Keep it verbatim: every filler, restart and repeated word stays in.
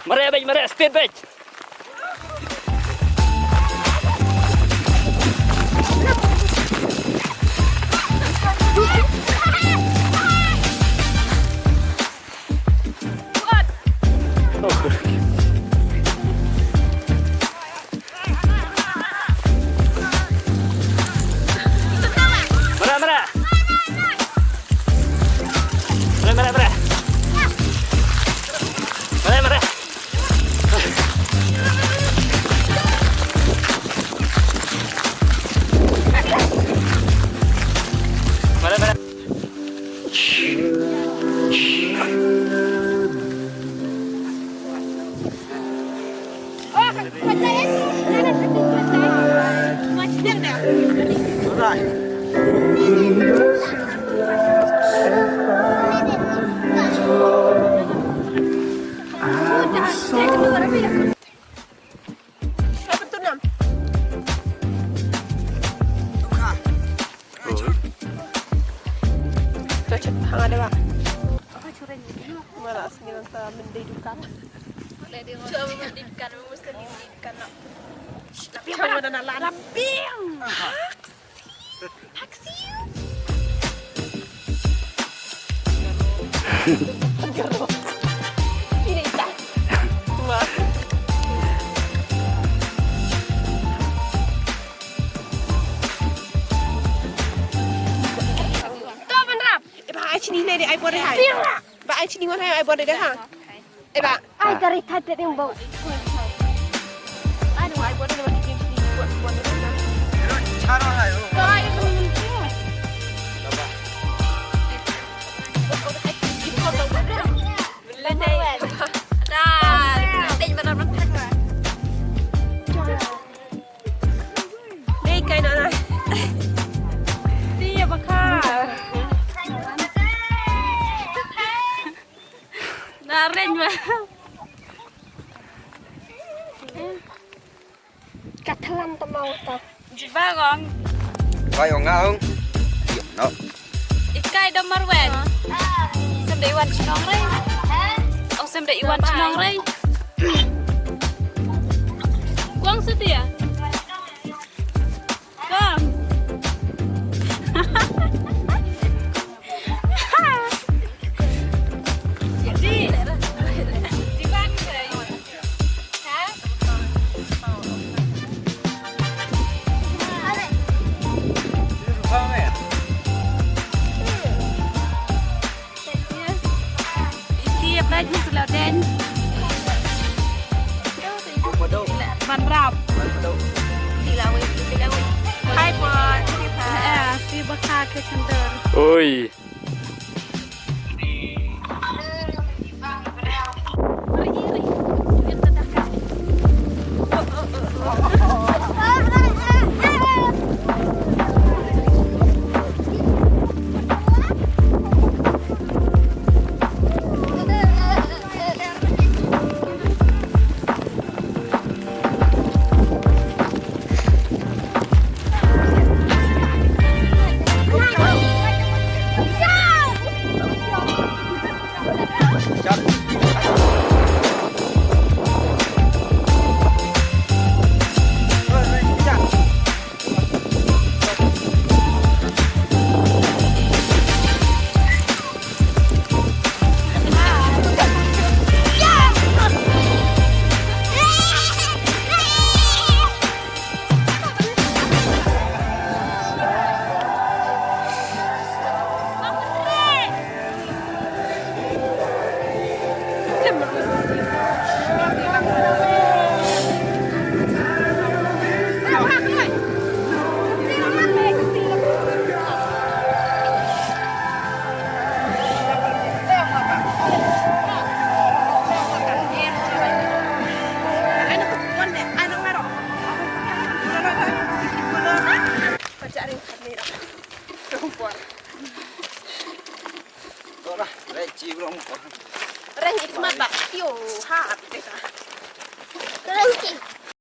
Mareh beit, mareh, speed beit. Mareh, mareh. Mareh, mareh, mareh. Mareh, mareh. Mareh, mareh. Cuba mandi dukan. Cuba mandi dukan, mesti mandi dukan. Cuba mandi dukan, nak. Cuba mandi dukan. Laping. Haksi. Haksi. Garo. Ini tak. Wah. To ban rap. Eh, ba ai chini ne de ai bor de hai. Ba ai chini wan hai ai bor de ha. Eh, ba. Ai kari that de ding bau. Ai dong ai bor de ba ki chini buat buat de. Charo hai. Ai ko. Dei kai na na. Dei ya baka. Na reng ma. Ka thalam ta mau ta. Jiba gong. Bai ong nga ong. Yo no. Ikai da marwen. Sem da iwan chnong rei. Ong sem da iwan chnong rei. Guang setia. Guang. Di. Di bang rei. Oi. Reng it mat ba. Tio, ha.